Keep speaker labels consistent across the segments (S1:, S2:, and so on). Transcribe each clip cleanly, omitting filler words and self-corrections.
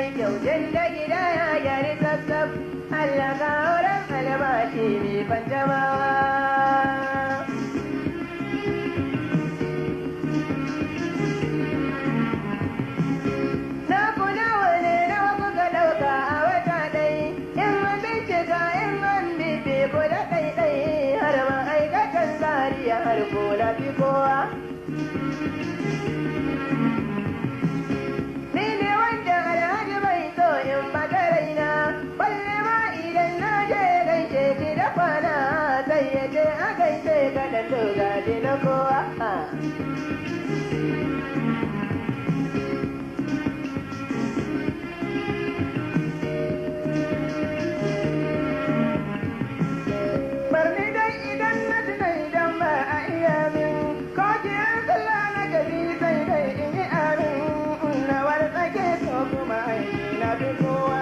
S1: yi kyau tun da gida ya gyari tsaf. Allah kawo ran albashi mai fantamawa. Na kuna wani nawa kuka ɗauka a wata ɗai, in an bincika in an bibi ku da ɗaiɗai, har ma'aikatan Zaria har ko na fi kowa. Ni ne wanda Alhaji bai so in bata raina, balle ma idan na je gaishe shi da kwana, sai ya ce a gaishe ka ɗan dogaji na kowa. Barni dai idan na tuna idan ba a iya min, ko kiran sallah na gari sai dai in yi amin, na wartsake ko kuma aiki na fi kowa.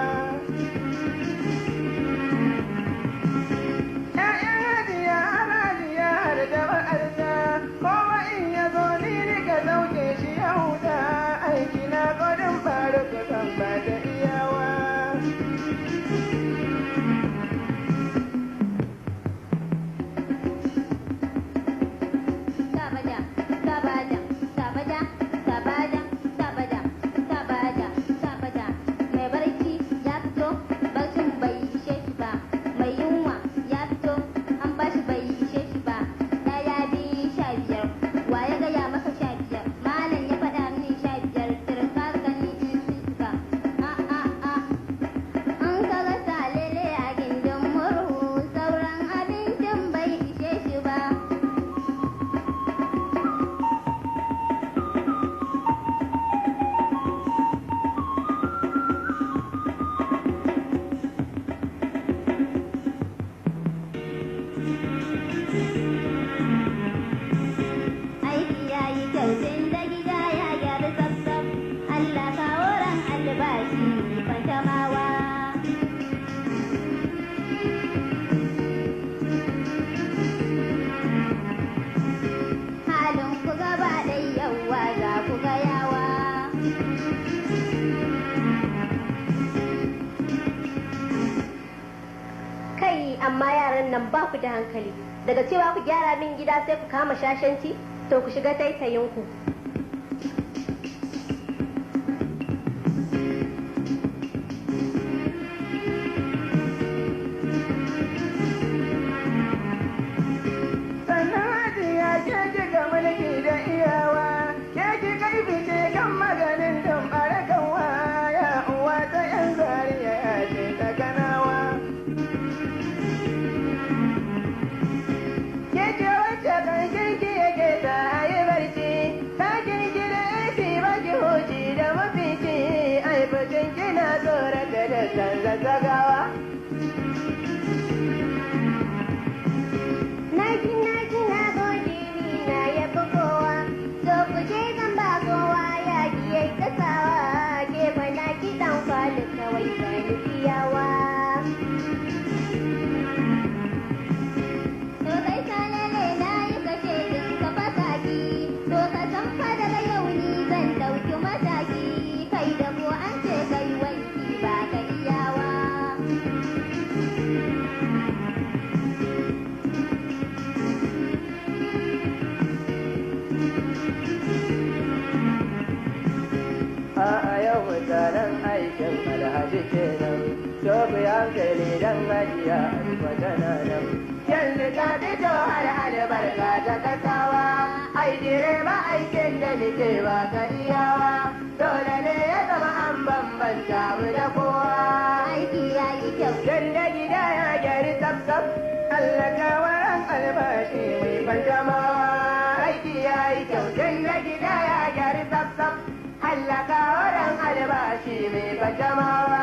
S1: ‘Ya'yan hajiya har hajiya har jama'arta, kowa in ya zo ni rika sauke shi ya huta, aiki na godin faru kusan ba ta iyawa.
S2: Sabaja, sabaja, sabaja, sabaja, sabaja, sabaja, sabaja. Mai barci ya fito, barcin bai ishe shi ba. Mai yunwa ya fito, an bashi bai ishe shi ba. 1, 2, 15. Wa ya gaya maka 15? Malam ya faɗa mini 15. Kirka gani in sun cika. A a a. An kaga salele a gindin murhu, sauran abincin bai ishe shi ba. Aiki ya yi kyau tun da gida ya gyaru tsaf. Allah kawo ran albashi mai fantamawa. Halin ku gaba ɗai yauwa za ku ga yawa.
S3: Kai amma yaran nan ba ku da hankali. Daga cewa ku gyara min gida sai ku kama shashanci, to ku shiga taitayinku.
S1: Sannan hajiya ke kika mulki da iyawa, ke kika yi fice kan maganin tambara kanwa, ya uwa ta ‘yan Zaria ya ce ta kanawa. Ke ce wacce kanshin ki yake sa a yi barci, ɗakin ki da AC ba ki huci da mafici, ai fitin kina tsorata da kan zazzagawa.
S2: Naji naji na gode ni na yabi kowa, so ku je zan ba kowa ya ki yayi kasawa, ke bana ki dan kwali kawai ba ni iyawa. To kai salele na yi kashe din ka fataki, to ka san fa daga yau ni zan ɗauki mataki, kai da ko an ce kai wanki ba ka iyawa.
S1: A'a yau mutanen aikin Alhaji kenan, to ku yi hankali dan hajiya Alfa tana nan. Yanzu ta fito har albarka ta kasawa, ai direba aikin da nike ba ka iyawa, dole ne ya zama an bambanta mu da kowa.
S2: Aiki ya yi kyau.
S1: Dan da gida ya gyari tsaf, Allah kawaran albashi mai fantamawa. Aiki ya yi kyau, dan da gida ya gyari tsaf, Allah kawaran albashi mai fantamawa.